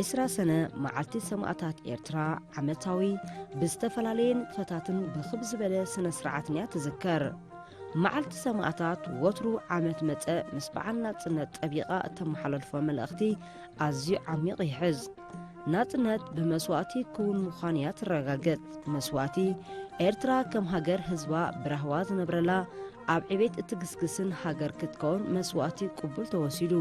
ዕስራ ሰነ መዓልቲ ሰማእታት ኤርትራ ዓመታዊ ብዝተፈላለየ ንጥፈታትን ብኽብ ዝበለ ስነ ስርዓትን እያ ትዝከር። መዓልቲ ሰማእታት ወትሩ ዓመት መጸ ምስ በዓል ናጽነት ጠቢቓ እተመሓላልፎ መልእኽቲ ኣዝዩ ዓሚቕ ይሕዝ። ናጽነት ብመስዋእቲ ክውን ምዃን እያ ትረጋገጽ። መስዋእቲ ኤርትራ ከም ሃገር ህዝባ ብራህዋ ዝነብረላ ኣብ ዕቤት እትግስግስን ሃገር ክትከውን መስዋእቲ ቅቡል ተወሲዱ።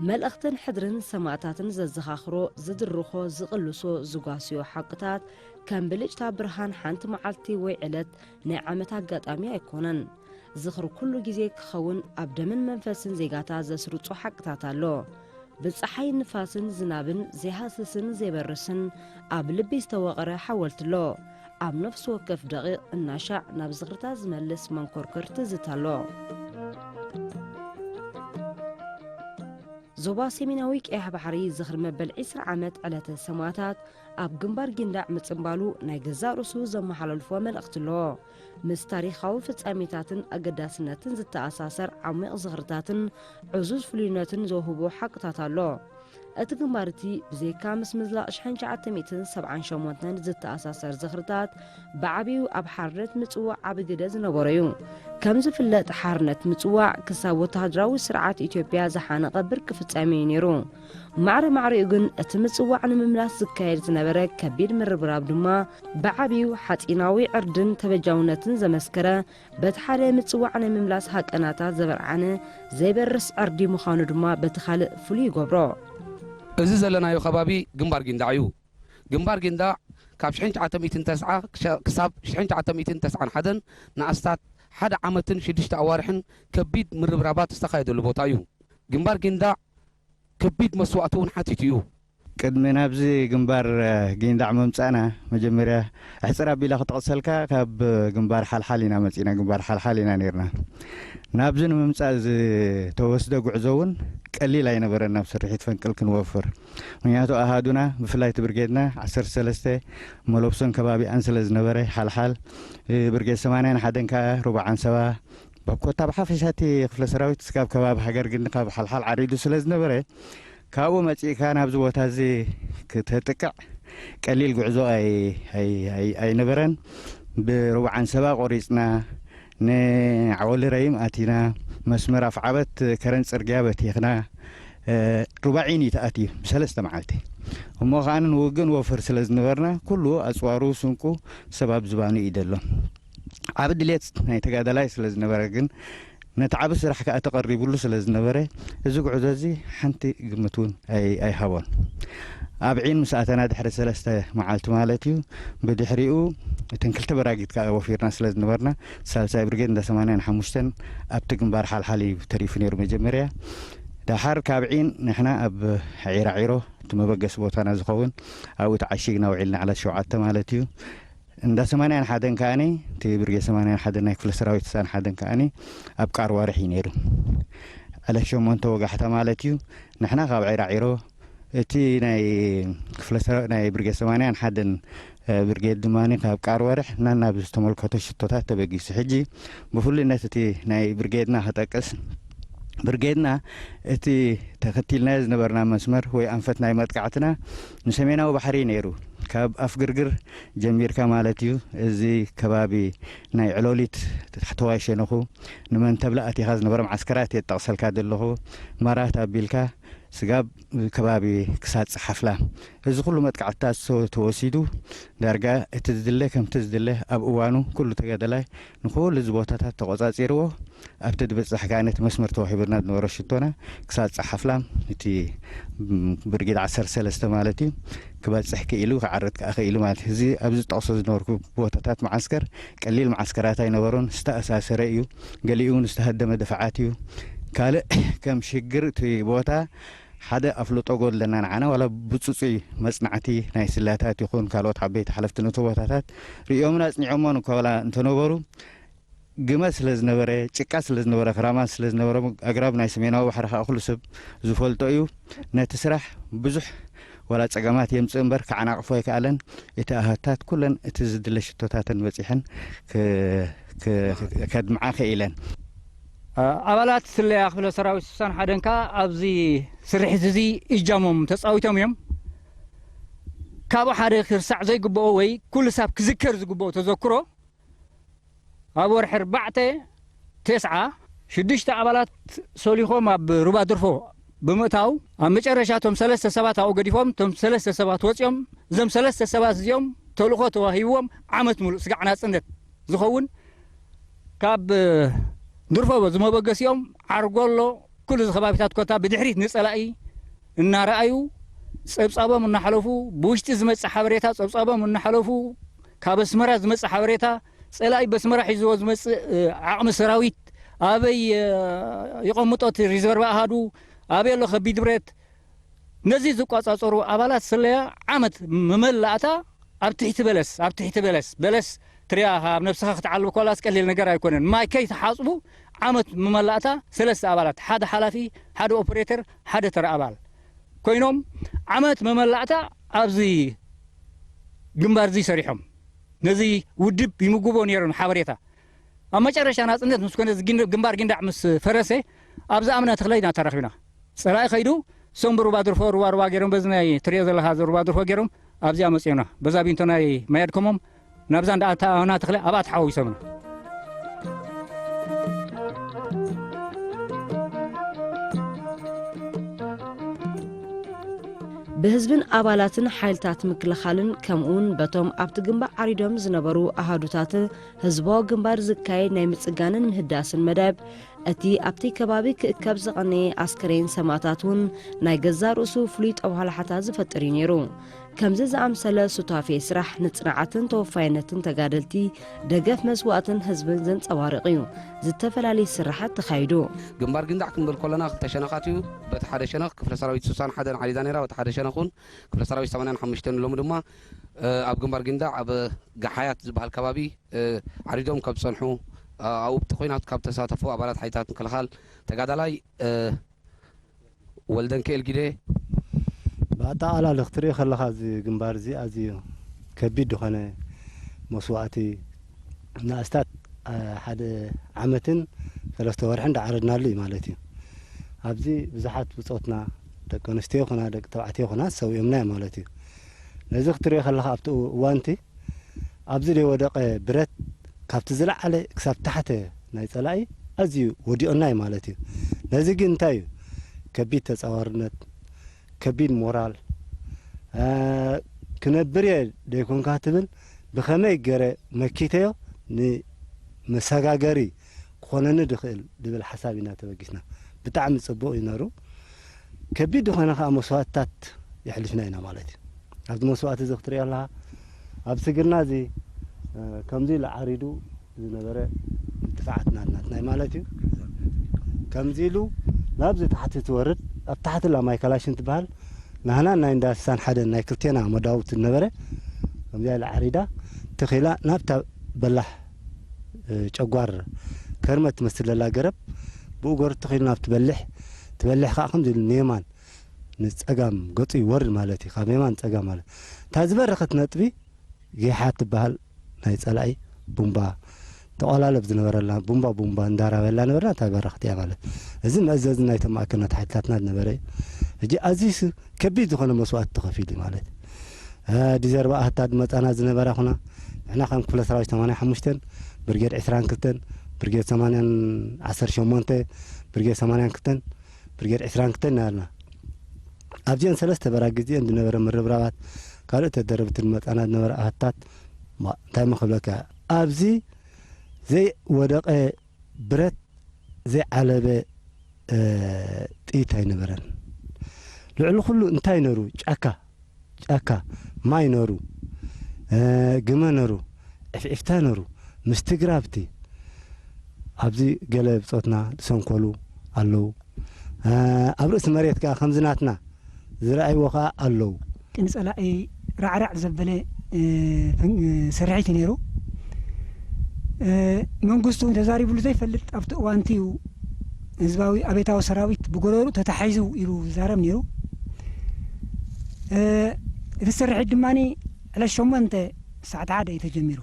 መልእኽትን ሕድርን ሰማእታትን ዘዘኻኽሮ፣ ዝድርኾ፣ ዝቕልሶ፣ ዝጓስዮ ሓቅታት ከም ብልጭታ ብርሃን ሓንቲ መዓልቲ ወይ ዕለት ናይ ዓመት ኣጋጣሚ ኣይኮነን። ዝኽሪ ኩሉ ግዜ ክኸውን ኣብ ደምን መንፈስን ዜጋታት ዘስርጾ ሓቅታት ኣሎ። ብጸሓይ ንፋስን ዝናብን ዘይሃስስን ዘይበርስን ኣብ ልቢ ዝተወቐረ ሓወልቲ ኣሎ። ኣብ ነፍሲ ወከፍ ደቂቕ እናሻዕ ናብ ዝኽርታት ዝመልስ መንኮርኮር ትዝታ ኣሎ። ዞባ ሰሜናዊ ቀይሕ ባሕሪ ዝኽሪ መበል ዕስራ ዓመት ዕለተ ሰማእታት ኣብ ግንባር ጊንዳዕ ምጽንባሉ ናይ ገዛእ ርእሱ ዘመሓላልፎ መልእኽቲ ኣለዎ። ምስ ታሪኻዊ ፍጻሜታትን ኣገዳስነትን ዝተኣሳሰር ዓሚቕ ዝኽርታትን ዕዙዝ ፍሉይነትን ዘውህቦ ሓቅታት ኣሎ። እቲ ግንባር እቲ ብዘይካ ምስ ምዝላቕ ሽሕን ትሽዓተ ሚእትን ሰብዓን ሸሞንተን ዝተኣሳሰር ዝኽርታት ብዓብዩ ኣብ ሓርነት ምጽዋዕ ዓቢ ግደ ዝነበሮ እዩ። ከም ዝፍለጥ ሓርነት ምጽዋዕ ክሳብ ወተሃደራዊ ስርዓት ኢትዮጵያ ዝሓነቐ ብርቂ ፍጻሜ እዩ ነይሩ። ማዕረ ማዕሪኡ ግን እቲ ምጽዋዕ ንምምላስ ዝካየድ ዝነበረ ከቢድ ምርብራብ ድማ ብዓብዩ ሓጺናዊ ዕርድን ተበጃውነትን ዘመስከረ፣ በቲ ሓደ ምጽዋዕ ናይ ምምላስ ሃቀናታት ዘበርዓነ ዘይበርስ ዕርዲ ምዃኑ ድማ በቲ ካልእ ፍሉይ ይገብሮ። እዚ ዘለናዮ ከባቢ ግንባር ጊንዳዕ እዩ። ግንባር ጊንዳዕ ካብ ሽሕን ትሽዓተ ሚእትን ተስዓ ክሻ-፣ ክሳብ ሽሕን ትሽዓተ ሚእትን ተስዓን ሓደን ንኣስታት ሓደ ዓመትን ሽዱሽተ ኣዋርሕን ከቢድ ምርብራባት ዝተኻየደሉ ቦታ እዩ። ግንባር ጊንዳዕ ከቢድ መስዋእቲ እውን ሓቲቱ እዩ። ቅድሚ ናብዚ ግንባር፣ እ፣ ጊንዳዕ ምምጻእና፣ መጀመርያ ኣሕጽር ኣቢላ ክጠቕሰልካ፣ ካብ ግንባር ሓልሓል ኢና መጺእና፣ ግንባር ሓልሓል ኢና ነይርና። ናብዚ ንምምጻእ ዝተወስደ ጉዕዞ እውን ቀሊል ኣይነበረን፣ ናብ ስርሒት ፈንቅል ክንወፍር። ምኽንያቱ ኣሃዱና፣ ብፍላይ እቲ ብርጌድና ዓሰርተ ሰለስተ መለብሶን ከባቢኣን ስለ ዝነበረ፣ ሓልሓል፣ እ፣ ብርጌድ ሰማንያን ሓደን ከኣ ሩባ ዓንሰባ፣ ብኮታ ብሓፈሻ እቲ ክፍለ ሰራዊት ስጋብ ከባቢ ሃገር ግን ካብ ሓልሓል ዓሪዱ ስለ ዝነበረ፣ ካብኡ መጺእካ ናብዚ ቦታ እዚ ክተጥቅዕ ቀሊል ጉዕዞ ኣይ-፣ ኣይ-፣ ኣይ-፣ ኣይነበረን። ብሩባ ዓንሰባ ቆሪጽና፣ ንዓወሊ ረይም ኣቲና፣ መስመር ኣፍዓበት ከረን ጽርግያ በቲኽና፣ እ፣ ሩባ ዒኒ ተኣትዩ ብሰለስተ መዓልቲ። እሞ ኸኣ ንውግእ ንወፍር ስለ ዝነበርና፣ ኩሉ ኣጽዋሩ፣ ስንቁ፣ ሰብ ኣብ ዝባኑ እዩ ዘሎ። ዓቢ ድሌት ናይ ተጋዳላይ ስለ ዝነበረ ግን፣ ነቲ ዓቢ ስራሕ ከኣ ተቐሪቡሉ ስለ ዝነበረ፣ እዚ ጉዕዞ እዚ ሓንቲ ግምት እውን ኣይ-፣ ኣይሃቦን። ኣብ ዒን ምስ ኣተና ድሕሪ ሰለስተ መዓልቲ ማለት እዩ፣ ብድሕሪኡ እተን ክልተ በራጊት ከኣ ወፊርና ስለ ዝነበርና፣ ሳልሳይ ብርጌድ እንዳ ሰማንያን ሓሙሽተን ኣብቲ ግንባር ሓልሓል እዩ ተሪፉ ነይሩ መጀመርያ። ደሓር ካብ ዒን ንሕና ኣብ ዒራዒሮ፣ እቲ መበገሲ ቦታና ዝኸውን፣ ኣብኡ ተዓሺግና ውዒልና፣ ዕለት ሸውዓተ ማለት እዩ። እንዳ ሰማንያን ሓደን ከኣኒ፣ እቲ ብርጌድ ሰማንያን ሓደን ናይ ክፍለ ሰራዊት ስሳን ሓደን ከኣኒ ኣብ ቃርዋርሕ እዩ ነይሩ። ዕለት ሸሞንተ ወጋሕታ ማለት እዩ። ንሕና ካብ ዒራዒሮ፣ እቲ ናይ ክፍለ ሰራ-፣ ናይ ብርጌድ ሰማንያን ሓደን፣ እ፣ ብርጌድ ድማኒ ካብ ቃርዋርሕ ናናብ ዝተመልከቶ ሽቶታት ተበጊሱ። ሕጂ ብፍሉይነት እቲ ናይ ብርጌድና ክጠቅስ፣ ብርጌድና እቲ ተኸቲልናዮ ዝነበርና መስመር ወይ ኣንፈት ናይ መጥቃዕትና ንሰሜናዊ ባሕሪ ነይሩ። ካብ ኣፍ ግርግር ጀሚርካ ማለት እዩ። እዚ ከባቢ ናይ ዕሎሊት፣ ታሕተዋይ ሸነኹ፣ ንመንተብላ ኣቲኻ ዝነበረ መዓስከራት እየ ዝጠቕሰልካ ዘለኹ። ማራት ኣቢልካ ስጋብ ከባቢ ክሳድ ጸሓፍላ፣ እዚ ኩሉ መጥቃዕትታት ሶ-፣ ተወሲዱ፣ ዳርጋ እቲ ዝድለ ከምቲ ዝድለ ኣብ እዋኑ ኩሉ ተጋዳላይ ንኹሉ እዚ ቦታታት ተቖጻጺርዎ። ኣብቲ ድብጻሕ ከኣ ነቲ መስመር ተዋሂቡና ዝነበረ ሽቶና ክሳድ ጸሓፍላም፣ እቲ፣ ም፣ ብርጌድ ዓሰርተ ሰለስተ ማለት እዩ፣ ክበጽሕ ክኢሉ፣ ክዓርድ ከኣ ክኢሉ ማለት እዩ። እዚ ኣብዚ ዝጠቕሶ ዝነበርኩ ቦታታት መዓስከር ቀሊል መዓስከራት ኣይነበሩን፣ ዝተኣሳሰረ እዩ። ገሊኡ እውን ዝተሃደመ ድፍዓት እዩ። ካልእ ከም ሽግር እቲ ቦታ ሓደ ኣፍልጦ ጎድለና ንዓና፣ ዋላ ብጽጹይ መጽናዕቲ ናይ ስላታት ይኹን ካልኦት ዓበይቲ ሓለፍቲ ነቲ ቦታታት ርእዮምን ኣጽኒዖሞን እኳ ዋላ እንተነበሩ፣ ግመ ስለ ዝነበረ፣ ጭቃ ስለ ዝነበረ፣ ክራማት ስለ ዝነበረ፣ ኣግራብ ናይ ሰሜናዊ ባሕሪ ከኣ ኩሉ ሰብ ዝፈልጦ እዩ። ነቲ ስራሕ ብዙሕ ዋላ ጸገማት የምጽእ እምበር፣ ከዓናቕፎ ኣይከኣለን። እቲ ኣሃታት ኩለን እቲ ዝድለ ሽቶታተን በጺሐን ክ-፣ ክ- ከድምዓ ክኢለን። ኣባላት ስለያ ክፍለ ሰራዊት ስሳን ሓደን ከኣ ኣብዚ ስርሒት እዚ እጃሞም ተጻዊቶም እዮም። ካብኡ ሓደ ክርሳዕ ዘይግብኦ ወይ ኩሉ ሳብ ክዝከር ዝግብኦ ተዘክሮ፣ ኣብ ወርሒ ኣርባዕተ ተስዓ ሽዱሽተ ኣባላት ሰሊኾም ኣብ ሩባ ድርፎ ብምእታው፣ ኣብ መጨረሻ እቶም ሰለስተ ሰባት ኣብኡ ገዲፎም፣ እቶም ሰለስተ ሰባት ወጺኦም። እዞም ሰለስተ ሰባት እዚኦም ተልእኾ ተዋሂብዎም ዓመት ሙሉእ ስጋዕ ናጽነት ዝኸውን ካብ ድርፎ ዝመበገሲኦም ዓርጎሎ ኩሉ እዚ ከባቢታት ኮታ ብድሕሪት ንጸላኢ እናረኣዩ ጸብጻቦም እናሓለፉ፣ ብውሽጢ ዝመጽእ ሓበሬታ ጸብጻቦም እናሓለፉ፣ ካብ ኣስመራ ዝመጽእ ሓበሬታ፣ ጸላኢ በስመራ ሒዝዎ ዝመጽእ ዓቕሚ ሰራዊት ኣበይ የቐምጦ፣ እቲ ሪዘርቭ ኣሃዱ ኣበይ ኣሎ፣ ከቢድ ብረት፣ ነዚ ዝቋጻጸሩ ኣባላት ስለያ ዓመት መመላእታ ኣብ ትሕቲ በለስ፣ ኣብ ትሕቲ በለስ፣ በለስ ትሪያ ኣብ ነብስኻ ክትዓልብ ኮላስ ቀሊል ነገር ኣይኮነን። ማይ ከይተሓጽቡ ዓመት መመላእታ ሰለስተ ኣባላት፣ ሓደ ሓላፊ፣ ሓደ ኦፕሬተር፣ ሓደ ተራ ኣባል ኮይኖም ዓመት መመላእታ ኣብዚ ግንባር እዚ ሰሪሖም ነዚ ውድብ ይምግቦ ነይሮም ሓበሬታ። ኣብ መጨረሻ ናጽነት ምስ ኮነ፣ እዚ ግን- ግንባር ጊንዳዕ ምስ ፈረሰ፣ ኣብዛ ኣምና ተኽለ ኢና ተራኺብና። ጸላኢ ኸይዱ፣ እሶም ብሩባ ድርፎ፣ ሩባ ሩባ ገይሮም፣ በዚ ናይ ትሪኦ ዘለኻ እዚ ሩባ ድርፎ ገይሮም ኣብዚኣ መጺኦና። በዛ ቢንቶ ናይ ማያድከሞም ናብዛ እንዳ ኣታ ኣምና ተኽለ ኣብኣ ተሓዊሶምና። ብህዝብን ኣባላትን ሓይልታት ምክልኻልን ከምኡውን በቶም ኣብቲ ግንባር ዓሪዶም ዝነበሩ ኣሃዱታት ህዝባዊ ግንባር ዝካየድ ናይ ምጽጋንን ምህዳስን መደብ፣ እቲ ኣብቲ ከባቢ ክእከብ ዝቐነየ ኣስከሬን ሰማእታት እውን ናይ ገዛእ ርእሱ ፍሉይ ጠባህላሓታ ዝፈጥር እዩ ነይሩ። ከምዚ ዝኣምሰለ ሱታፌ ስራሕ ንጽንዓትን ተወፋይነትን ተጋደልቲ ደገፍ መስዋእትን ህዝብን ዘንጸባርቕ እዩ። ዝተፈላለየ ስራሓት ተኻይዱ። ግንባር ግንዳዕ ክንብል ከለና ክልተ ሸነኻት እዩ። በቲ ሓደ ሸነኽ ክፍለ ሰራዊት ስሳን ሓደን ዓሪዳ ነይራ፣ በቲ ሓደ ሸነኽ እውን ክፍለ ሰራዊት ሰማንያን ሓሙሽተን ሎሚ ድማ ኣብ ግንባር ግንዳዕ ኣብ ጋሓያት ዝበሃል ከባቢ ዓሪዶም ካብ ዝጸንሑ ኣብቲ ኹናት ካብ ተሳተፉ ኣባላት ሓይልታት ምክልኻል ተጋዳላይ ወልደንክኤል ጊደ። ብኣጠቓላሊ ክትርኢ ከለኻ እዚ ግንባር እዚ ኣዝዩ ከቢድ ዝኾነ መስዋእቲ ንኣስታት ሓደ ዓመትን ሰለስተ ወርሕን እንዳዓረድናሉ እዩ ማለት እዩ። ኣብዚ ብዙሓት ብጾትና ደቂ ኣንስትዮ ይኹና ደቂ ተባዕትዮ ይኹና ሰዊኦምና እዮም ማለት እዩ። ነዚ ክትሪኦ ከለኻ ኣብቲ እዋንቲ ኣብዚ ዘይወደቐ ብረት ካብቲ ዝለዓለ ክሳብ ታሕተ ናይ ጸላኢ ኣዝዩ ወዲኦና እዩ ማለት እዩ። ነዚ ግን እንታይ እዩ? ከቢድ ተጻዋርነት፣ ከቢድ ሞራል፣ ክነብር እየ ዘይኮንካ ትብል፣ ብኸመይ ገረ መኪተዮ ንመሰጋገሪ ክኾነኒ ድኽእል ድብል ሓሳብ ኢና ተበጊስና። ብጣዕሚ ጽቡቕ እዩ ነሩ። ከቢድ ዝኾነ ከኣ መስዋእትታት የሕሊፍና ኢና ማለት እዩ። ኣብዚ መስዋእቲ እዚ ክትሪኦ ኣለኻ፣ ኣብ ስግርና እዚ ከምዚ ኢሉ ዓሪዱ ዝነበረ ድፋዓት ናትናትናይ ማለት እዩ። ከምዚ ኢሉ ናብዚ ታሕቲ ትወርድ፣ ኣብ ታሕቲ ላ ማይ ካላሽን ትበሃል፣ ናህና ናይ እንዳ ስሳን ሓደን ናይ ክልቴና መዳውቲ ዝነበረ፣ ከምዚኣ ኢላ ዓሪዳ ትኺላ ናብታ በላሕ ጨጓር ከርመ ትመስል ዘላ ገረብ ብኡ ገሩ ትኺሉ ናብ ትበልሕ፣ ትበልሕ ከዓ ከምዚ ኢሉ ንየማን ንጸጋም ገጹ ይወርድ ማለት እዩ። ካብ የማን ጸጋም ማለት እታ ዝበረኸት ነጥቢ ጌሓ ትበሃል ናይ ጸላኢ ቡምባ ተቆላለብ ዝነበረላ ቡምባ ቡምባ እንዳራበላ ነበርና። እታ በረኽቲ እያ ማለት እዚ መእዘዚ ናይቶም ማእከላት ሓይልታትና ዝነበረ እዩ። ሕጂ ኣዝዩ ከቢድ ዝኾነ መስዋእቲ ተኸፊሉ እዩ ማለት ዲዘርባ ኣህታ ድመጻና ዝነበራ ኹና ንሕና ከም ክፍለ ሰራዊት ሰማንያ ሓሙሽተን ብርጌድ ዕስራን ክልተን ብርጌድ ሰማንያን ዓሰርተ ሸሞንተ ብርጌድ ሰማንያን ክልተን ብርጌድ ዕስራን ክልተን ነበርና። ኣብዚአን ሰለስተ በራ ግዜአን ዝነበረ ምርብራባት ካልእ ተደረብቲ ዝመጻና ዝነበረ ኣህታት እንታይ መክብለካ ኣብዚ ዘይወደቀ ብረት ዘይዓለበ ጥይት ኣይነበረን። ልዕሊ ኩሉ እንታይ ነሩ ጫካ ጫካ ማይ ነሩ ግመ ነሩ ዕፍዒፍታ ነሩ ምስቲ ግራብቲ ኣብዚ ገለ ብጾትና ዝሰንኮሉ ኣለዉ። ኣብ ርእሲ መሬት ከኣ ከምዚ ናትና ዝረኣይዎ ከኣ ኣለዉ። ንጸላኢ ራዕራዕ ዘበለ ስርሒት እዩ ነይሩ። መንግስቱ ተዛሪብሉ ዘይፈልጥ ኣብቲ እዋንቲ እዩ ህዝባዊ ኣብዮታዊ ሰራዊት ብጎረሩ ተታሒዙ ኢሉ ዝዛረብ ነይሩ። እቲ ስርሒት ድማ ዕለት ሸሞንተ ሰዓት ሓደ እዩ ተጀሚሩ።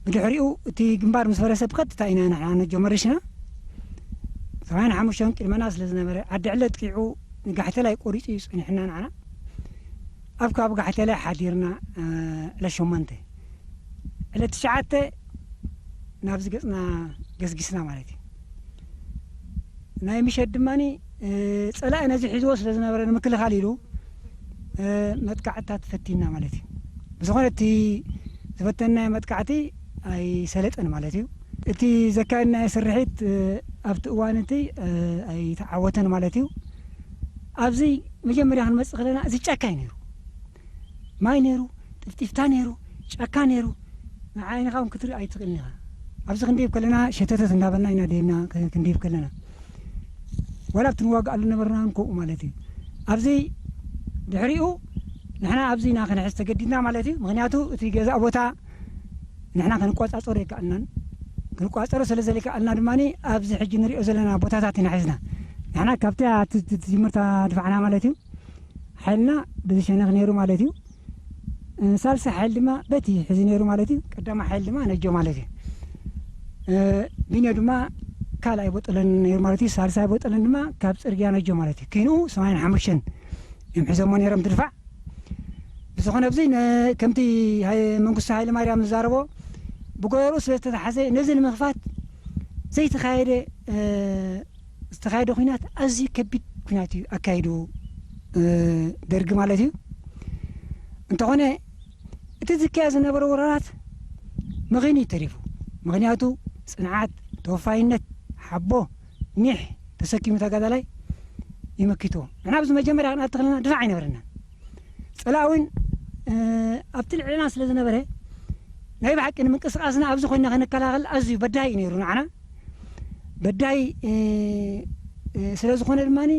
ብድሕሪኡ እቲ ግንባር ምስ ፈረሰ ብቐጥታ ኢና ንሕና ነጆ መሪሽና። ሰማንያን ሓሙሽተን ቅድመና ስለ ዝነበረ ዓዲ ዕለ ጥቂዑ ንጋሕተላይ ቆሪጹ እዩ ጸኒሕና ንዓና። ኣብ ከባቢ ጋሕተላይ ሓዲርና፣ እ፣ ዕለት ሸሞንተ። ዕለት ትሽዓተ ናብዚ ገጽና ገስጊስና ማለት እዩ። ናይ ምሸት ድማኒ፣ እ፣ ጸላኢ ነዚ ሒዝዎ ስለ ዝነበረ ንምክልኻል ኢሉ፣ እ፣ መጥቃዕትታት ፈቲና ማለት እዩ። ብዝኾነ እቲ ዝፈተናዮ መጥቃዕቲ ኣይሰለጠን ማለት እዩ። እቲ ዘካየድናዮ ስርሒት፣ እ፣ ኣብቲ እዋን እቲ፣ እ፣ ኣይተዓወተን ማለት እዩ። ኣብዚ መጀመርያ ክንመጽእ ከለና እዚ ጫካ እዩ ነይሩ። ማይ ነይሩ፣ ጥፍጢፍታ ነይሩ፣ ጫካ ነይሩ። ንዓይንኻ እውን ክትርኢ ኣይትኽእልን ኢኻ። ኣብዚ ክንድይብ ከለና ሸተተት እንዳበልና ኢና ደይብና ክ-፣ ክንድይብ ከለና። ዋላ ኣብቲ ንዋግኣሉ ነበርና እውን ከምኡ ማለት እዩ። ኣብዚ ድሕሪኡ ንሕና ኣብዚ ኢና ክንሕዝ ተገዲድና ማለት እዩ። ምኽንያቱ እቲ ገዛእ ቦታ ንሕና ክንቆጻጸሮ ኣይከኣልናን። ክንቆጻጸሮ ስለ ዘይከኣልና ድማ ኣብዚ ሕጂ ንሪኦ ዘለና ቦታታት ኢና ሒዝና። ንሕና ካብቲ እቲ፣ እቲ ትጅምርታ ድፋዕና ማለት እዩ። ሓይልና በዚ ሸነኽ ነይሩ ማለት እዩ። እ፣ ሳልሳይ ሓይሊ ድማ በቲ ሕዚ ነይሩ ማለት እዩ። ቀዳማይ ሓይሊ ድማ ነጆ ማለት እዩ። እ፣ ቢንዮ ድማ ካልኣይ ቦጠለን ነይሩ ማለት እዩ። ሳልሳይ ቦጠለን ድማ ካብ ጽርግያ ነጆ ማለት እዩ። ኪንኡ ሰማንያን ሓሙሽተን እዮም ሒዞሞ ነይሮም ትድፋዕ። ብዝኾነ ኣብዚ ነ-፣ ከምቲ ሃይ-፣ መንግስቱ ሃይለ ማርያም ዝዛረቦ ብጎረርኡ ስለ ዝተታሓዘ ነዚ ንምኽፋት ዘይተኻየደ፣ እ፣ ዝተኻየደ ኲናት ኣዝዩ ከቢድ ኲናት እዩ ኣካይዱ፣ እ፣ ደርጊ ማለት እዩ። እንተኾነ እቲ ዝካየድ ዝነበረ ወራራት መኺኑ እዩ ተሪፉ። ምኽንያቱ ጽንዓት፣ ተወፋይነት፣ ሓቦ፣ ኒሕ ተሰኪሙ ተጋዳላይ ይመኪትዎ። ንሕና ኣብዚ መጀመርያ ክንኣቲ ከለና ድፋዕ ኣይነበረናን። ጸላእ እውን፣ እ፣ ኣብቲ ልዕልና ስለ ዝነበረ ናይ ብሓቂ ንምንቅስቃስና ኣብዚ ኮይና ክንከላኸል ኣዝዩ በዳሂ እዩ ነይሩ ንዓና። በዳሂ፣ እ፣ እ፣ ስለ ዝኾነ ድማኒ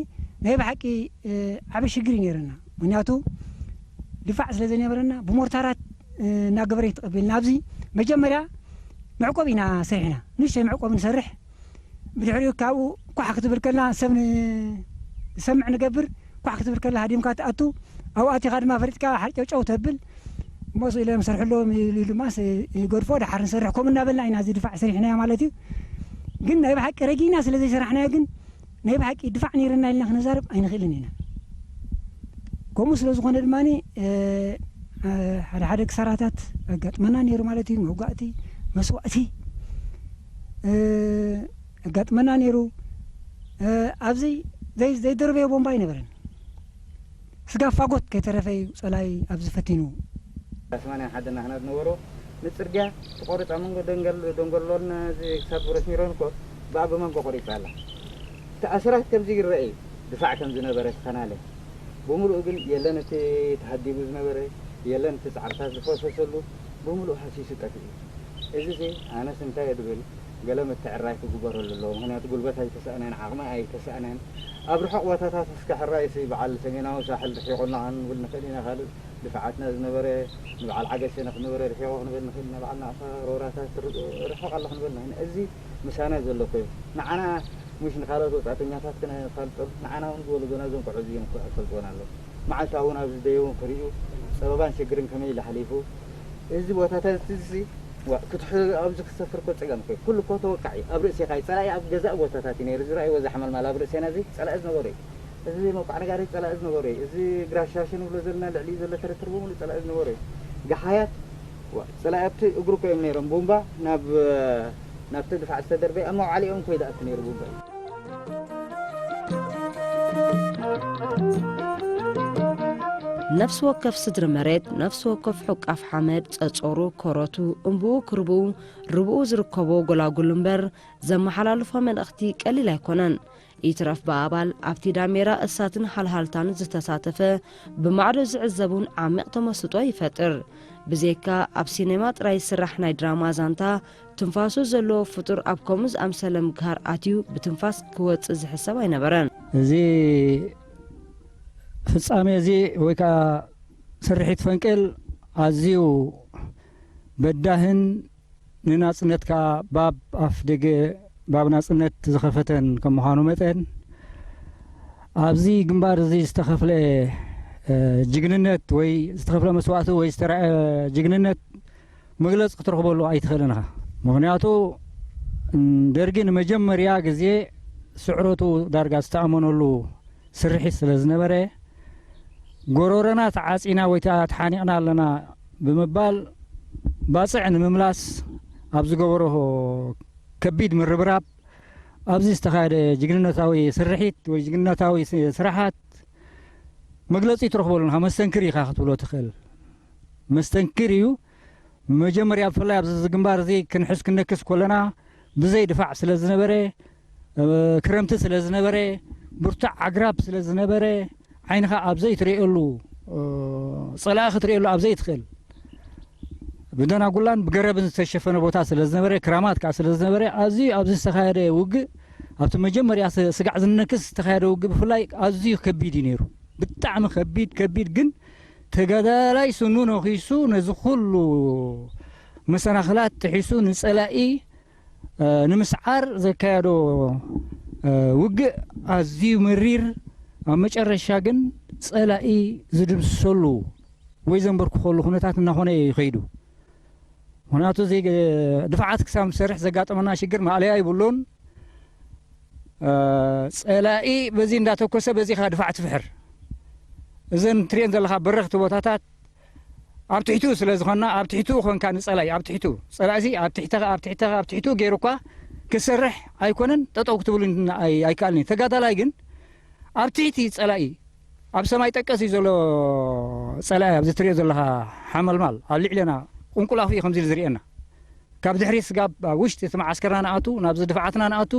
ናይ ብሓቂ፣ እ፣ ዓቢ ሽግር እዩ ነይሩና። ምኽንያቱ ድፋዕ ስለ ዘይነበረና ብሞርታራት፣ እ፣ እናገበረ እዩ ተቐቢልና። ኣብዚ መጀመርያ መዕቆብ ኢና ሰሪሕና። ንእሽተይ መዕቆብ ንሰርሕ። ብድሕሪኡ ካብኡ ኳሕ ክትብል ከላ ሰብ ን-፣ ዝሰምዕ ንገብር። ኳሕ ክትብል ከላ ሃዲምካ ትኣቱ። ኣብኡ ኣቲኻ ድማ ፈሪጥካ ሓርጨውጨው ተብል። እሞ ስኢሎም ሰርሕሎም ኢሉ ድማ ስ-፣ ይገድፎ። ደሓር ንሰርሕ። ከምኡ እናበልና ኢና እዚ ድፋዕ ሰሪሕናዮ ማለት እዩ። ግን ናይ ብሓቂ ረጊና ስለ ዘይሰራሕናዮ ግን ናይ ብሓቂ ድፋዕ ነይርና ኢልና ክንዛረብ ኣይንኽእልን ኢና። ከምኡ ስለ ዝኾነ ድማኒ፣ እ፣ እ፣ ሓደ ሓደ ክሳራታት ኣጋጥመና ነይሩ ማለት እዩ። መውጋእቲ፣ መስዋእቲ፣ እ፣ ኣጋጥመና ነይሩ። እ፣ ኣብዚ ዘይ-፣ ዘይደርበዮ ቦምባ ኣይነበረን። ስጋ ፋጎት ከይተረፈ እዩ ጸላኢ ኣብዚ ፈቲኑ። ሰማንያን ሓደን ናህና ዝነበሮ ንጽርግያ ተቖሪጻ መንጎ ደንገል-፣ ደንገሎን እዚ ክሳብ ብረት ሚሮን እኮ ብኣ ብመንጎ ቆሪጻ ኣላ። እቲ ኣስራት ከምዚ ይረአ እዩ። ድፋዕ ከም ዝነበረ ተኸናለ። ብምሉኡ ግን የለን እቲ ተሃዲሙ ዝነበረ፣ የለን እቲ ጻዕርታት ዝፈሰሰሉ፣ ብምሉኡ ሃሲሱ ጠፊኡ። እዚ ሲ ኣነስ እንታይ እየ ድብል፣ ገለ ምትዕራይ ክግበረሉ ኣለዎ። ምኽንያቱ ጉልበት ኣይተሳእነን፣ ዓቕሚ ኣይተሳእነን። ኣብ ርሑቕ ቦታታት እስከ ሕራይ ሲ በዓል ሰሜናዊ ሳሕል ርሒቑና ክንብል ንኽእል ኢና። ካልእ ድፍዓትና ዝነበረ ንበዓል ዓገሸ ንኽንበረ ርሒቑ ክንብል ንኽእል ኢና። በዓል ናቕፋ ሮራታት ር-፣ ርሑቕ ኣሎ ክንብል ንኽእል ኢና። እዚ ምሳና ዘሎ ኮይኑ ንዓና ምሽ ንኻልኦት ወጻእተኛታት ክነፋልጦም፣ ንዓና እውን ዝወለዶና እዞም ቆልዑ እዚኦም እኮ ኣይፈልጥዎን ኣለዉ። መዓልታዊ እውን ኣብዚ ደየቦም ክርእዩ ጸበባን ሽግርን ከመይ ኢሉ ሓሊፉ፣ እዚ ቦታታት እዚ ዋ፣ ክትሕ-፣ ኣብዚ ክትሰፍር እኮ ጸገም እኮ እዩ። ኩሉ እኮ ተወቃዒ ኣብ ርእሴኻ እዩ። ጸላኢ ኣብ ገዛእ ቦታታት እዩ ነይሩ። ዝረኣይዎ እዛ ሓመልማል ኣብ ርእሴና እዚ ጸላኢ ዝነበሮ እዩ። እዚ መውቃዕ ነጋሪት ጸላኢ ዝነበሮ እዩ። እዚ ግራሻሽ ንብሎ ዘለና ልዕሊኡ ዘሎ ተረተር በሙሉ ጸላኢ ዝነበሮ እዩ። ገሓያት ዋ፣ ጸላኢ ኣብቲ እግሩ እኮ እዮም ነይሮም። ቡምባ ናብ፣ ናብቲ ድፋዕ ዝተደርበየ ኣብ መውዓሊኦም እኮ እዩ ዝኣቱ ነይሩ ቡምባ እዩ። ነፍሲ ወከፍ ስድሪ መሬት፣ ነፍሲ ወከፍ ሑቃፍ ሓመድ፣ ጸጸሩ፣ ኮረቱ፣ እምብኡ ክርብኡ፣ ርብኡ ዝርከቦ ጎላጉል እምበር፣ ዘመሓላልፎ መልእኽቲ ቀሊል ኣይኮነን። ይትረፍ ብኣባል ኣብቲ ዳሜራ እሳትን ሃልሃልታን ዝተሳተፈ ብማዕዶ ዝዕዘብ እውን ዓሚቕ ተመስጦ ይፈጥር። ብዘይካ ኣብ ሲኔማ ጥራይ ዝስራሕ ናይ ድራማ ዛንታ፣ ትንፋሱ ዘለዎ ፍጡር ኣብ ከምኡ ዝኣምሰለ ምግሃር ኣትዩ ብትንፋስ ክወጽእ ዝሕሰብ ኣይነበረን። እዚ ፍጻሜ እዚ ወይ ከዓ ስርሒት ፈንቅል ኣዝዩ በዳህን ንናጽነት ከኣ ባብ ኣፍ ደገ ባብ ናጽነት ዝኸፈተን ከም ምዃኑ መጠን፣ ኣብዚ ግንባር እዚ ዝተኸፍለ እ፣ ጅግንነት ወይ ዝተኸፍለ መስዋእቲ ወይ ዝተረኣየ ጅግንነት መግለፂ ክትረኽበሉ ኣይትኽእልን ኢኻ። ምኽንያቱ ደርጊ ንመጀመርያ ግዜ ስዕረቱ ዳርጋ ዝተኣመነሉ ስርሒት ስለ ዝነበረ፣ ጎሮሮና ተዓፂና ወይ ተሓኒቕና ኣለና ብምባል ባፅዕ ንምምላስ ኣብ ዝገበሮ ከቢድ ምርብራብ፣ ኣብዚ ዝተኻየደ ጅግንነታዊ ስርሒት ወይ ጅግንነታዊ ስራሓት መግለፂ ትረኽበሉ ኢኻ። መስተንክር ኢኻ ክትብሎ ትኽእል። መስተንክር እዩ። መጀመርያ ብፍላይ ኣብዚ ግንባር እዚ ክንሕዝ ክነክስ ከለና ብዘይ ድፋዕ ስለ ዝነበረ፣ ክረምቲ ስለ ዝነበረ፣ ብርቱዕ ኣግራብ ስለ ዝነበረ፣ ዓይንኻ ኣብ ዘይትርእየሉ፣ ጸላኢ ክትርእየሉ ኣብ ዘይትኽእል፣ ብደናጉላን ብገረብን ዝተሸፈነ ቦታ ስለ ዝነበረ፣ ክራማት ከዓ ስለ ዝነበረ፣ ኣዝዩ ኣብዚ ዝተኻየደ ውግእ፣ ኣብቲ መጀመርያ ስጋዕ ዝነክስ ዝተኻየደ ውግእ ብፍላይ ኣዝዩ ከቢድ እዩ ነይሩ። ብጣዕሚ ከቢድ፣ ከቢድ። ግን ተጋዳላይ ስኑ ነኺሱ ነዚ ኩሉ መሰናኽላት ጥሒሱ ንጸላኢ ንምስዓር ዘካየዶ ውግእ ኣዝዩ መሪር፣ ኣብ መጨረሻ ግን ጸላኢ ዝድምስሰሉ ወይ ዘንበርክኸሉ ኩነታት እናኾነ እዩ ከይዱ። ምኽንያቱ እዚ ድፍዓት ክሳብ ንሰርሕ ዘጋጠመና ሽግር ማእለያ ይብሉን። ጸላኢ በዚ እንዳተኮሰ በዚ ኻ ድፋዕ ትፍሕር። እዘን ትሪኤን ዘለኻ በረኽቲ ቦታታት ኣብ ትሕቲኡ ስለ ዝኾና፣ ኣብ ትሕቲኡ ኾንካ ንጸላኢ፣ ኣብ ትሕቲኡ፣ ጸላኢሲ ኣብ ትሕተኻ፣ ኣብ ትሕተኻ፣ ኣብ ትሕቲኡ ገይሩ እኳ ክሰርሕ ኣይኮነን፣ ጠጠው ክትብሉ ኣይ-፣ ኣይከኣልን እዩ። ተጋዳላይ ግን ኣብ ትሕቲ ጸላኢ፣ ኣብ ሰማይ ጠቀስ እዩ ዘሎ ጸላኢ፣ ኣብዚ ትሪኦ ዘለኻ ሓመልማል፣ ኣብ ልዕሌና ቁንቁላፉ እዩ ከምዚ ኢሉ ዝርእየና። ካብ ድሕሪት ስጋብ ኣብ ውሽጢ እቲ መዓስከርና ንኣቱ፣ ናብዚ ድፍዓትና ንኣቱ፣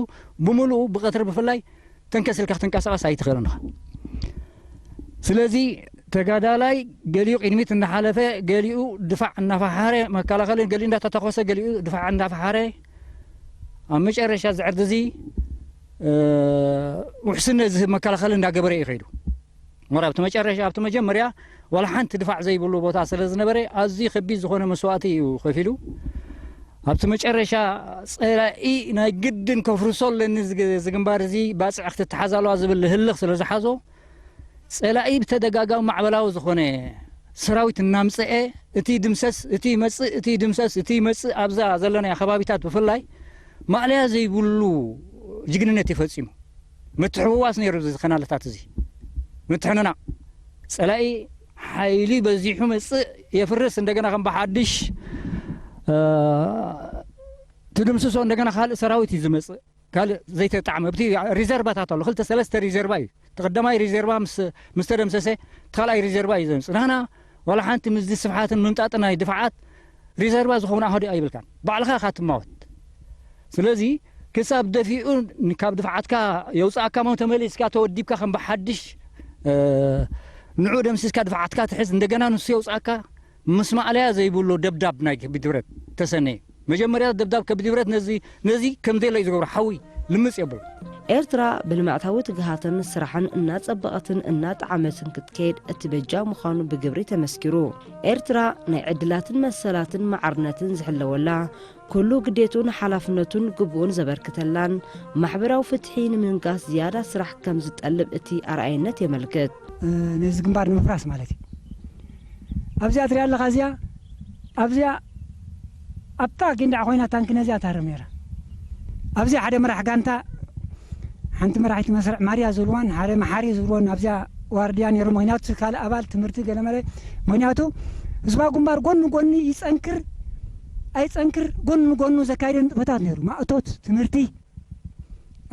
ብምሉኡ ብቐትሪ ብፍላይ ተንከስ ኢልካ ክትንቀሳቐስ ኣይትኽእልን ኢኻ። ስለዚ ተጋዳላይ ገሊኡ ቅድሚት እናሓለፈ፣ ገሊኡ ድፋዕ እናፈሓረ፣ መከላኸሊ ገሊኡ እንዳተተኮሰ፣ ገሊኡ ድፋዕ እንዳፈሓረ፣ ኣብ መጨረሻ እዚ ዕርዲ እዚ፣ እ፣ ውሕስነት ዝህብ መከላኸሊ እንዳገበረ እዩ ከይዱ። እሞ ኣብቲ መጨረሻ፣ ኣብቲ መጀመርያ ዋላ ሓንቲ ድፋዕ ዘይብሉ ቦታ ስለ ዝነበረ፣ ኣዝዩ ከቢድ ዝኾነ መስዋእቲ እዩ ከፊሉ። ኣብቲ መጨረሻ ጸላኢ ናይ ግድን ከፍርሶ ኣለኒ፣ እዚ ግ-፣ እዚ ግንባር እዚ ባጽዕ ክትተሓዝ ኣለዋ ዝብል ህልኽ ስለ ዝሓዞ፣ ጸላኢ ብተደጋጋሚ ማዕበላዊ ዝኾነ ሰራዊት እናምጽአ፣ እቲ ድምሰስ፣ እቲ ይመጽእ፣ እቲ ድምሰስ፣ እቲ ይመጽእ፣ ኣብዛ ዘለናያ ከባቢታት ብፍላይ ማእለያ ዘይብሉ ጅግንነት እዩ ፈጺሙ። ምትሕውዋስ ነይሩ እዚ ኸናለታት እዚ። ምትሕንናቕ። ጸላኢ ሓይሊ በዚሑ መጽእ፣ የፍርስ፣ እንደገና ከም ብሓድሽ፣ እ፣ ትድምስሶ፣ እንደገና ካልእ ሰራዊት እዩ ዝመጽእ። ካልእ ዘይተጣዕመ፣ ኣብቲ ሪዘርቫታት ኣሎ፣ ክልተ ሰለስተ ሪዘርቫ እዩ። እቲ ቀዳማይ ሪዘርቫ ምስ፣ ምስ ተደምሰሰ፣ እቲ ካልኣይ ሪዘርቫ እዩ ዘምጽእ። ንሕና ዋላ ሓንቲ ምስዚ ስፍሓትን ምምጣጥን ናይ ድፍዓት ሪዘርቫ ዝኸውን ኣሃዱ ኣይብልካን። ባዕልኻ ኢኻ ትማወት። ስለዚ ክሳብ ደፊኡ ን-፣ ካብ ድፍዓትካ የውጽኣካ እሞ ተመሊስካ ተወዲብካ ከም ብሓድሽ፣ እ፣ ንዑ ደምሲስካ ድፍዓትካ ትሕዝ፣ እንደገና ንሱ የውጽኣካ፣ ምስ ማእለያ ዘይብሉ ደብዳብ ናይ ከቢድ ብረት ተሰነየ። መጀመርያ ደብዳብ ከቢድ ብረት ነዚ፣ ነዚ ከም ዘየለ እዩ ዝገብሮ፣ ሓዊ ልምጽ የብሎ። ኤርትራ ብልምዕታዊ ትግሃትን ስራሕን እናጸበቐትን እናጠዓመትን ክትከይድ እቲ በጃ ምዃኑ ብግብሪ ተመስኪሩ። ኤርትራ ናይ ዕድላትን መሰላትን ማዕርነትን ዝሕለወላ፣ ኩሉ ግዴትኡን ሓላፍነቱን ግቡኡን ዘበርክተላን ማሕበራዊ ፍትሒ ንምንጋስ ዝያዳ ስራሕ ከም ዝጠልብ እቲ ኣርኣይነት የመልክት። እ፣ ነዚ ግንባር ንምፍራስ ማለት እዩ። ኣብዚኣ ትሪኣ ኣለኻ፣ እዚኣ፣ ኣብዚኣ፣ ኣብታ ጊንዳዕ ኮይና ታንኪ ነዚኣ ትሃርም ነይራ። ኣብዚኣ ሓደ መራሕ ጋንታ፣ ሓንቲ መራሒት መስርዕ ማርያ ዝብልዋን ሓደ መሓሪ ዝብልዎን ኣብዚኣ ዋርድያ ነይሩ። ምኽንያቱ ካልእ ኣባል ትምህርቲ ገለመለ፣ ምኽንያቱ ህዝባዊ ግንባር ጎኒ ጎኒ ይጸንክር ኣይጸንክር፣ ጎኒ ጎኑ ዘካይደ ንጥፈታት ነይሩ። ማእቶት፣ ትምህርቲ፣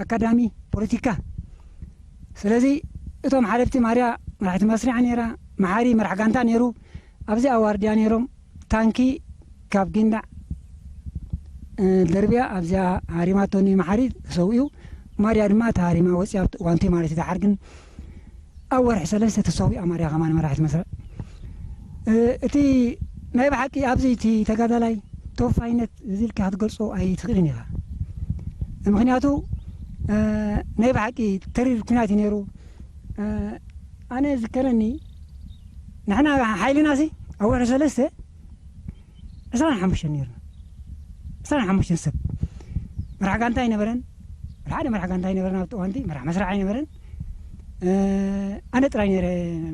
ኣካዳሚ፣ ፖለቲካ። ስለዚ እቶም ሓለፍቲ ማርያ መራሒት መስርዕ ነይራ፣ መሓሪ መራሕ ጋንታ ነይሩ። ኣብዚኣ ዋርድያ ነይሮም። ታንኪ ካብ ጊንዳዕ፣ እ፣ ደርብያ ኣብዚኣ ሃሪማቶኒ፣ መሓሪ ተሰዊኡ። ማርያ ድማ ተሃሪማ ወፂኣ፣ ኣብቲ እዋንቲ ማለት እዩ። ደሓር ግን ኣብ ወርሒ ሰለስተ ተሰዊኣ ማርያ ከማን መራሒት መስርዕ። እ፣ እቲ ናይ ብሓቂ ኣብዚ እቲ ተጋዳላይ ተወፋይነት እዚ ኢልካ ክትገልጾ ኣይትኽእልን ኢኻ። ምኽንያቱ፣ እ፣ ናይ ብሓቂ ተሪር ኲናት እዩ ነይሩ። እ፣ ኣነ ዝከረኒ፣ ንሕና ሓይልናሲ ኣብ ወርሒ ሰለስተ ዕስራን ሓሙሽተን ነይርና። ዕስራን ሓሙሽተን ሰብ። መራሕ ጋንታ ኣይነበረን። ሓደ መራሕ ጋንታ ኣይነበረን ኣብቲ እዋንቲ፣ መራሕ መስርዕ ኣይነበረን። እ፣ ኣነ ጥራይ ነይረ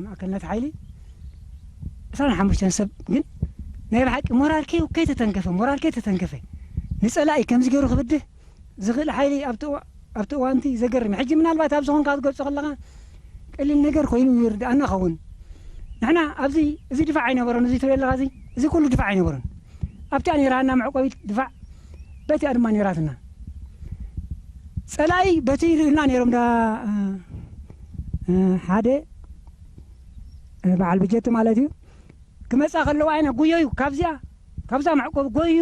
ማእከልነት ሓይሊ። ዕስራን ሓሙሽተን ሰብ ግን ናይ ብሓቂ ሞራል ከይ-፣ ከይተተንከፈ፣ ሞራል ከይተተንከፈ፣ ንጸላኢ ከምዚ ገይሩ ክብድህ ዝኽእል ሓይሊ ኣብቲ እዋ-፣ ኣብቲ እዋንቲ ዘገርም እዩ። ሕጂ ምናልባት ኣብ ዝኾንካ ክትገልጾ ከለኻ ቀሊል ነገር ኮይኑ ይርድኣና ኸውን። ንሕና ኣብዚ፣ እዚ ድፋዕ ኣይነበረን፣ እዚ ትሪኦ ኣለኻ፣ እዚ፣ እዚ ኩሉ ድፋዕ ኣይነበረን። ኣብቲኣ ነይራና መዕቆቢት ድፋዕ፣ በቲኣ ድማ ነይራትና። ጸላኢ በቲ ይርእዩና ነይሮም፣ ዳ-፣ እ፣ እ፣ ሓደ፣ እ፣ በዓል ብጀት ማለት እዩ። ክመጻ ከለዋ ኣይነ ጉየዩ፣ ካብዚኣ፣ ካብዛ መዕቆብ ጎዩ፣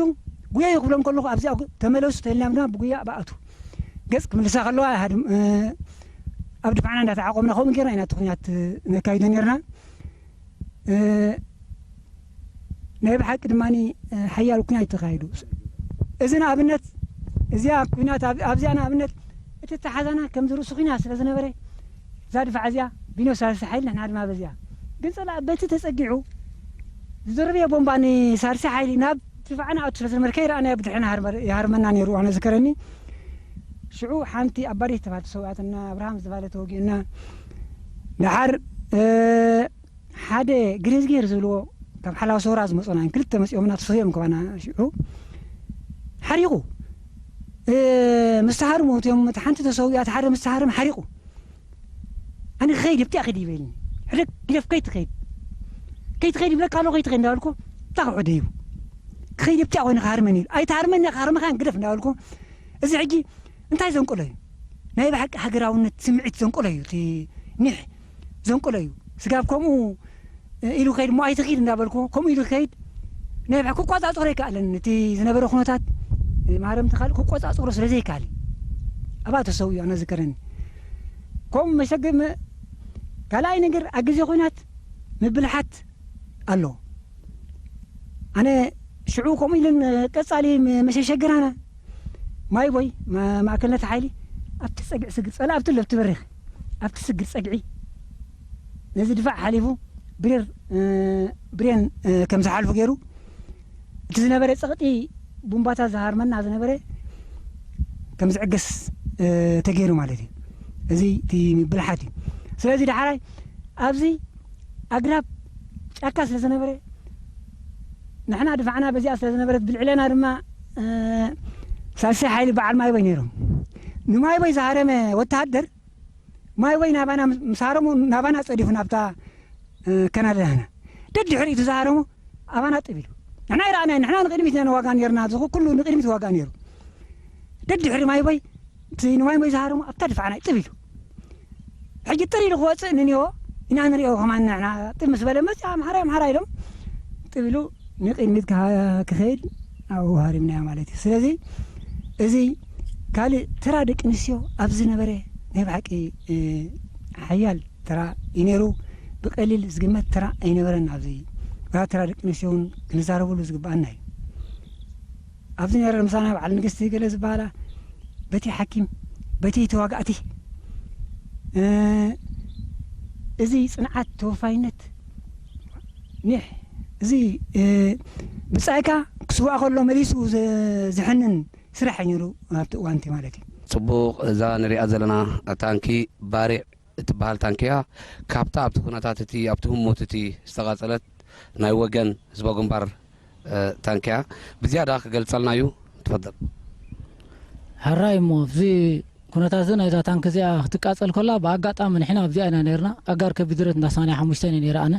ጉየዩ ክብሎም ከለኹ ኣብዚኣ ጉ-፣ ተመለሱ ተልና ድማ ብጉያ ብኣቱ። ገጽ ክምልሳ ከለዋ ሃድም-፣ እ፣ ኣብ ድፋዕና እንዳተዓቆብና ከምኡ ጌርና ኢና እቲ ኩናት ነካይዶ ኔርና። እ፣ ናይ ብሓቂ ድማኒ፣ እ፣ ሓያል ኩናት ተኻይዱ። እዚ ንኣብነት፣ እዚኣ ኩናት ኣብ-፣ ኣብዚኣ ንኣብነት እቲ ተሓዛና ከምዚ ርእሱ ኩናት ስለ ዝነበረ፣ እዛ ድፋዕ እዚኣ ቢኖ ሳልሲ ሓይሊ ንሕና ድማ በዚኣ። ግን ጸላእ በቲ ተጸጊዑ ዝድርብዮ ቦምባ ንሳልሲ ሓይሊ ናብ ድፋዕና ኣቱ ስለ ዝነበረ ከይረኣናዮ ብድሕሪና ይሃርመ-፣ ይሃርመና ነይሩ። ኣነ ዝከረኒ ሽዑ ሓንቲ ኣባዴት ተባህለት ሰውኣትና ኣብርሃም ዝተባህለ ተወጊኡና። ደሓር፣ እ፣ ሓደ ግሬዝጌር ዝብልዎ ካብ ሓላው ሰውራ ዝመጹና እዮም። ክልተ መጺኦምና ተሰውዮም ከባና ሽዑ ሓሪቑ። እ፣ ምስ ተሃርሙ እቲኦም፣ እቲ ሓንቲ ተሰዊኣ፣ እቲ ሓደ ምስ ተሃርም ሓሪቑ። ኣነ ክኸይድ ኣብቲኣ ክዲ ይበልኒ። ሕደግ ግደፍ ከይትኸይድ። ከይትኸይድ ይብለካ ኣሎ፣ ከይትኸይድ እንዳበልኩ፣ እታ ክዕደ እዩ። ክኸይድ ኣብቲኣ ኮይኑ ክሃርመኒ ኢሉ። ኣይትሃርመኒ፣ ክሃርመኻን ግደፍ እንዳበልኩ። እዚ ሕጂ እንታይ ዘንቅሎ እዩ? ናይ ብሓቂ ሃገራውነት ስምዒት ዘንቅሎ እዩ። እቲ ኒሕ ዘንቅሎ እዩ። ስጋብ ከምኡ ኢሉ ከይድ እሞ ኣይትኺድ እንዳበልኩ፣ ከምኡ ኢሉ ከይድ ናይ ብሓቂ ክቆጻጸሮ ኣይከኣለን። እቲ ዝነበረ ኩነታት ማረምቲ ካልእ ክቆጻጸሮ ስለ ዘይከኣል እዩ። ኣብኣ ተሰዊኡ ኣነ ዝከረኒ። ከምኡ መሸገ-፣ መ-፣ ካልኣይ ነገር ኣብ ግዜ ኩናት ምብልሓት ኣሎ። ኣነ ሽዑ ከምኡ ኢለን ቀጻሊ መ-፣ መሸሸገራና ማይ ቦይ ማ-፣ ማእከልነት ሓይሊ ኣብቲ ጸግዒ ስግር ጸላ ኣብቲ ለብቲ በሪኽ ኣብቲ ስግር ጸግዒ ነዚ ድፋዕ ሓሊፉ ብሬር፣ እ፣ ብሬን፣ እ፣ ከም ዝሓልፉ ገይሩ እቲ ዝነበረ ጸቕጢ ቡምባታት ዝሃርመና ዝነበረ ከም ዝዕገስ፣ እ፣ ተገይሩ ማለት እዩ። እዚ እቲ ብልሓት እዩ። ስለዚ ደሓራይ ኣብዚ ኣግራብ ጫካ ስለ ዝነበረ ንሕና ድፋዕና በዚኣ ስለ ዝነበረት ብልዕለና ድማ፣ እ፣ ሳልሳይ ሓይሊ በዓል ማይ ቦይ ነይሮም። ንማይ ቦይ ዝሃረመ ወተሃደር ማይ ቦይ ናባና ምስ ሃረሙ ናባና ጸዲፉ ናብታ፣ እ፣ ከናዳ ዳህና ደድሕሪኡ ዝሃረሙ ኣባና ጥብ ኢሉ። ንሕና ይረኣናዮ፣ ንሕና ንቕድሚት ኢና ንዋጋ ነይርና፣ እዚ ኩሉ ንቕድሚት ዋጋ ነይሩ። ደድሕሪ ማይ ቦይ፣ እቲ ንማይ ቦይ ዝሃረሙ ኣብታ ድፋዕና ጥብ ኢሉ። ሕጂ ጥር ኢሉ ክወጽእ ንኒኦ ኢና ንሪኦ ከማን ንሕና ጥብ ምስ በለ መጽኣ ኣምሓራይ ኣምሓራይ ኢሎም ጥብ ኢሉ ንቕድሚት ክሃ-፣ ክኸይድ ኣብኡ ሃሪምናዮ ማለት እዩ። ስለዚ እዚ ካልእ ተራ ደቂ ኣንስትዮ ኣብ ዝነበረ ናይ ብሓቂ፣ እ፣ ሓያል ተራ እዩ ነይሩ። ብቐሊል ዝግመት ተራ ኣይነበረን። ኣብዚ ተራ ደቂ ኣንስትዮ እውን ክንዛረበሉ ዝግብኣና እዩ። ኣብዚ ነረ ምሳና በዓል ንግስቲ ገለ ዝበሃላ በቲ ሓኪም በቲ ተዋጋእቲ፣ እ፣ እዚ ጽንዓት ተወፋይነት ኒሕ እዚ፣ እ፣ ብጻይካ ክስዋእ ከሎ መሊሱ ዘ-፣ ዝሕንን ስራሕ እዩ ነይሩ ኣብቲ እዋንቲ ማለት እዩ። ጽቡቕ፣ እዛ ንሪኣ ዘለና ታንኪ ባሪዕ እትበሃል ታንኪ እያ። ካብታ ኣብቲ ኩነታት እቲ ኣብቲ ህሞት እቲ ዝተቓጸለት ናይ ወገን ህዝባዊ ግንባር፣ እ፣ ታንኪ እያ። ብዝያዳ ክገልጸልና እዩ። ትፈደል። ሕራይ እሞ ኣብዚ ኩነታት እዚ ናይዛ ታንኪ እዚኣ ክትቃጸል ከላ ብኣጋጣሚ ንሕና ኣብዚኣ ኢና ነይርና። ኣጋር ከቢድ ብረት እንዳ ሰማንያ ሓሙሽተ እየ ነይረ ኣነ።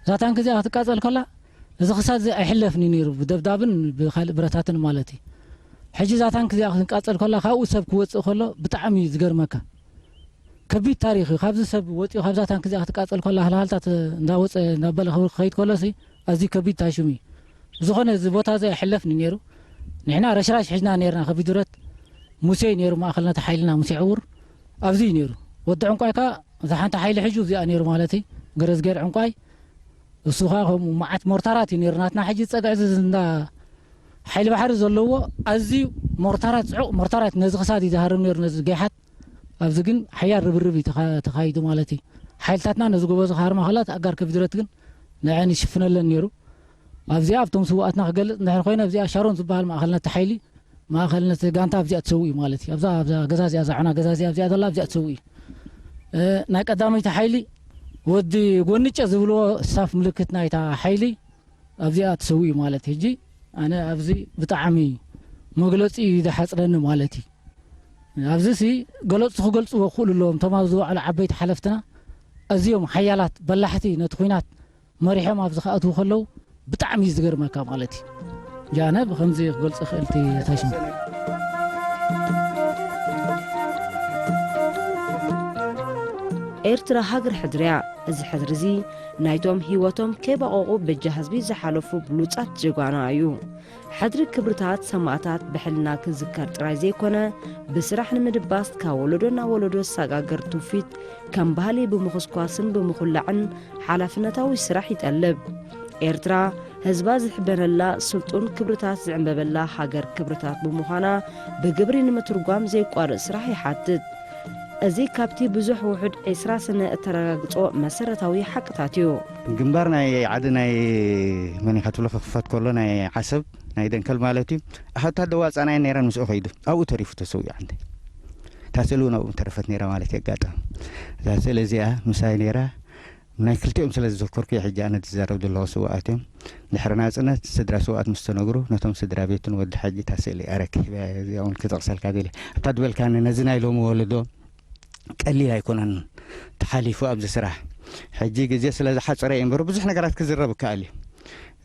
እዛ ታንኪ እዚኣ ክትቃጸል ከላ እዚ ክሳድ እዚ ኣይሕለፍን እዩ ነይሩ፣ ብደብዳብን ብኻልእ ብረታትን ማለት እዩ። ሕጂ እዛ ታንኪ እዚኣ ክትቃጸል ከላ ካብኡ ሰብ ክወጽእ ከሎ ብጣዕሚ እዩ ዝገርመካ። ከቢድ ታሪኽ እዩ። ካብዚ ሰብ ወጺኡ ካብዛ ታንኪ እዚኣ ክትቃጸል ከላ ሃልሃልታት እንዳወጸ እንዳበለ ክብል ክኸይድ ከሎሲ ኣዝዩ ከቢድ ታሽሙ እዩ። ብዝኾነ እዚ ቦታ እዚ ኣይሕለፍን እዩ ነይሩ። ንሕና ረሽራሽ ሒዝና ነይርና፣ ከቢድ ብረት ሙሴ እዩ ነይሩ ማእከል ነቲ ሓይልና፣ ሙሴ ዕውር ኣብዚ እዩ ነይሩ። ወዲ ዕንቋይ ከኣ እዛ ሓንቲ ሓይሊ ሕጁ እዚኣ ነይሩ ማለት እዩ። ገረዝጌር ዕንቋይ እሱ ኸኣ ከምኡ መዓት ሞርታራት እዩ ነይሩ። ናትና ሕጂ ዝጸግዕ እዚ እንዳ ሓይሊ ባሕሪ ዘለዎ ኣዝዩ ሞርታራት፣ ጽዑቕ ሞርታራት ነዚ ክሳድ እዩ ዝሃርም ነይሩ፣ ነዚ ገይሓት። ኣብዚ ግን ሓያል ርብርብ እዩ ተኻ-፣ ተኻይዱ ማለት እዩ። ሓይልታትና ነዚ ጎበዞ ክሃርማ ከላ፣ እቲ ኣጋር ከቢድ ብረት ግን ንዐን ይሽፍነለን ነይሩ። ኣብዚኣ ኣብቶም ስውኣትና ክገልጽ እንድሕር ኮይነ፣ ኣብዚኣ ሻሮን ዝበሃል ማእኸል ነቲ ሓይሊ፣ ማእኸል ነቲ ጋንታ ኣብዚኣ ተሰዊኡ ማለት እዩ። ኣብዛ፣ ኣብዛ ገዛ እዚኣ፣ እዛ ዑና ገዛ እዚኣ፣ ኣብዚኣ ዘላ ኣብዚኣ ተሰዊኡ። እ፣ ናይ ቀዳመይቲ ሓይሊ ወዲ ጎንጨ ዝብልዎ ስታፍ ምልክት ናይታ ሓይሊ ኣብዚኣ ትሰውኡ ማለት እዩ። ሕጂ ኣነ ኣብዚ ብጣዕሚ መግለጺ እዩ ዝሓጽረኒ ማለት እዩ። ኣብዚ ሲ ገለጽቲ ክገልጽዎ ክኽእሉ ኣለዎም። እቶም ኣብዚ ዝወዕሉ ዓበይቲ ሓለፍትና ኣዝዮም ሓያላት በላሕቲ ነቲ ኲናት መሪሖም ኣብዚ ክኣትዉ ከለዉ ብጣዕሚ እዩ ዝገርመካ ማለት እዩ። ጃነ ብኸምዚ ክገልጽ ክእል እቲ ታሽም ኤርትራ ሃገር ሕድርያ። እዚ ሕድሪ እዚ ናይቶም ህይወቶም ከይባቐቑ በጃ ህዝቢ ዝሓለፉ ብሉጻት ጀጋና እዩ። ሕድሪ ክብርታት ሰማእታት ብሕልና ክዝከር ጥራይ ዘይኮነ፣ ብስራሕ ንምድባስ ካብ ወለዶ ናብ ወለዶ ዝሰጋገር ትውፊት ከም ባህሊ ብምኹስኳስን ብምኹላዕን ሓላፍነታዊ ስራሕ ይጠልብ። ኤርትራ ህዝባ ዝሕበነላ ስልጡን ክብርታት ዝዕምበበላ ሃገር ክብርታት ብምዃና ብግብሪ ንምትርጓም ዘየቋርጽ ስራሕ ይሓትት። እዚ ካብቲ ብዙሕ ውሑድ ዒስራ ስነ እተረጋግጾ መሰረታዊ ሓቅታት እዩ። ግንባር ናይ ዓዲ ናይ መን ኢኻ ትብሎ ክኽፈት ከሎ ናይ ዓሰብ ናይ ደንከል ማለት እዩ። ኣኸታ ደዋፃናይ ነይረን ምስኡ ከይዱ ኣብኡ ተሪፉ ተሰዊኡ ዓንደ እታ ስእሊ እውን ኣብኡ ተረፈት ነይራ ማለት የጋጠም እዛ ስእሊ እዚኣ ምሳይ ነይራ ናይ ክልቲኦም ስለ ዝዘከርኩ ሕጂ ኣነ ዝዛረብ ዘለኹ ስውኣት እዮም። ድሕሪ ናፅነት ስድራ ስውኣት ምስ ተነግሩ ነቶም ስድራ ቤትን ወዲ ሓጂ እታ ስእሊ ኣረኪበ እዚኣ እውን ክጠቕሰልካ ደልየ ኣብታ ዝበልካኒ ነዚ ናይ ሎሚ ወለዶ ቀሊል ኣይኮነን ተሓሊፉ ኣብዚ ስራሕ ሕጂ ግዜ ስለ ዝሓፀረ እዩ እምበሩ ብዙሕ ነገራት ክዝረብ ይከኣል እዩ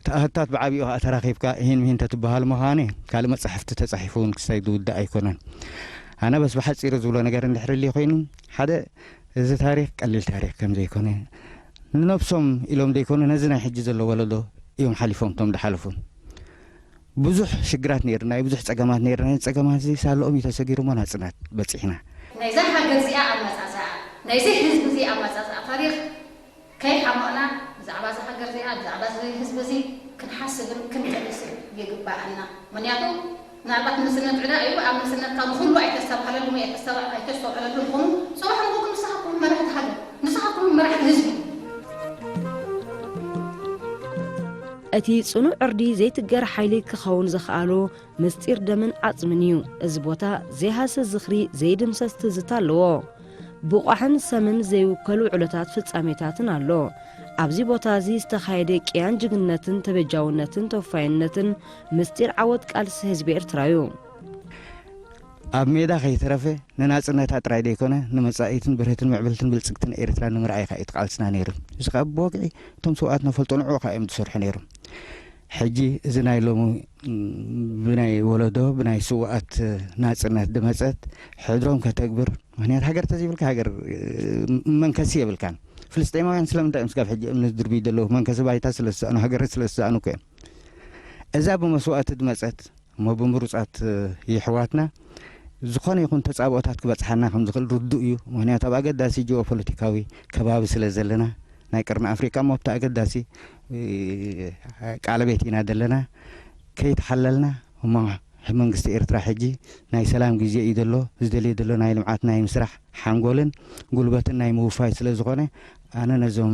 ተኣህታት ብዓብኡ ከዓ ተራኺብካ ይህን ምሂን ተትበሃል ምዃነ ካልእ መፃሕፍቲ ተፃሒፉ እውን ክሳይ ዝውዳእ ኣይኮነን ኣነ በስ ብሓፂሩ ዝብሎ ነገር እንድሕር ሊ ኮይኑ ሓደ እዚ ታሪክ ቀሊል ታሪክ ከም ዘይኮነ ንነብሶም ኢሎም ዘይኮኑ ነዚ ናይ ሕጂ ዘሎ ወለዶ እዮም ሓሊፎም እቶም ዝሓለፉ ብዙሕ ሽግራት ነይርና እዩ ብዙሕ ፀገማት ነይርና እዩ ፀገማት እዚ ሳልኦም እዩ ተሰጊሩ እሞ ናፅናት በፂሕና ናይዛ ሃገር እዚኣ ኣመፃፅኣ ናይዚ ህዝቢ እዚ ኣመፃፅኣ ታሪክ ከይሓመቕና ብዛዕባ እዚ ሃገር እዚኣ ብዛዕባ እዚ ህዝቢ እዚ ክንሓስብን ክንቅንስን ይግባኣና ምክንያቱ ምናልባት ንስነት ዕዳ እዩ ኣብ ንስነትካ ንኩሉ ኣይተስተብሃለሉ ኣይተስተውዐለሉ ይኾኑ ፅባሕ ንጎ ንስኻኩም መራሕቲ ሃገር ንስኻኩም መራሕቲ ህዝቢ እቲ ጽኑዕ ዕርዲ ዘይትገር ሓይሊ ክኸውን ዝኸኣሎ ምስጢር ደምን ዓጽምን እዩ። እዚ ቦታ ዘይሃስስ ዝኽሪ ዘይድምሰስ ትዝታ ኣለዎ። ብቋሕን ሰምን ዘይውከል ውዕሎታት ፍጻሜታትን ኣሎ። ኣብዚ ቦታ እዚ ዝተኻየደ ቅያን ጅግንነትን ተበጃውነትን ተወፋይነትን ምስጢር ዓወት ቃልሲ ህዝቢ ኤርትራ እዩ። ኣብ ሜዳ ከይተረፈ ንናጽነታ ጥራይ ደይኮነ ንመጻኢትን ብርህትን ምዕብልትን ብልጽግትን ኤርትራ ንምርኣይ ከኣ እዩ እቲ ቃልስና ነይሩ። እዚ ከኣ ብወግዒ እቶም ስውኣት ነፈልጦ ንዕኡ ከኣ እዮም ዝሰርሑ ነይሮም። ሕጂ እዚ ናይ ሎሚ ብናይ ወለዶ ብናይ ስውኣት ናጽነት ድመጸት ሕድሮም ከተግብር ምክንያት ሃገር ተዘይብልካ ሃገር መንከሲ የብልካን። ፍልስጤማውያን ስለምንታይ እዮም ስጋብ ሕጂ እምኒ ዝድርብዩ ዘለዉ መንከሲ ባይታ ስለዝሰኣኑ ሃገር ስለዝሰኣኑ እኮ እዮም። እዛ ብመስዋእቲ ድመጸት እሞ ብምሩጻት የሕዋትና ዝኾነ ይኹን ተጻብኦታት ክበጽሓና ከም ዝኽእል ርዱእ እዩ። ምኽንያቱ ኣብ ኣገዳሲ ጂኦፖለቲካዊ ከባቢ ስለ ዘለና ናይ ቅርኒ ኣፍሪቃ እሞ ኣብቲ ኣገዳሲ ቃለቤት ኢና ዘለና። ከይተሓለልና እሞ መንግስቲ ኤርትራ ሕጂ ናይ ሰላም ግዜ እዩ ዘሎ። ዝደልዮ ዘሎ ናይ ልምዓት ናይ ምስራሕ ሓንጎልን ጉልበትን ናይ ምውፋይ ስለ ዝኾነ ኣነ ነዞም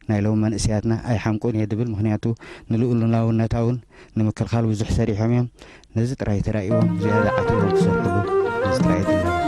ናይ ሎም መንእስያትና ኣይሓምቁን እየ ድብል ምክንያቱ ንልኡሉናውነታ እውን ንምክልኻል ብዙሕ ሰሪሖም እዮም ነዚ ጥራይ ተራእዎም ዝያዳ ዓትዎም ክሰርሕሉ ነዚ ጥራይ ድብል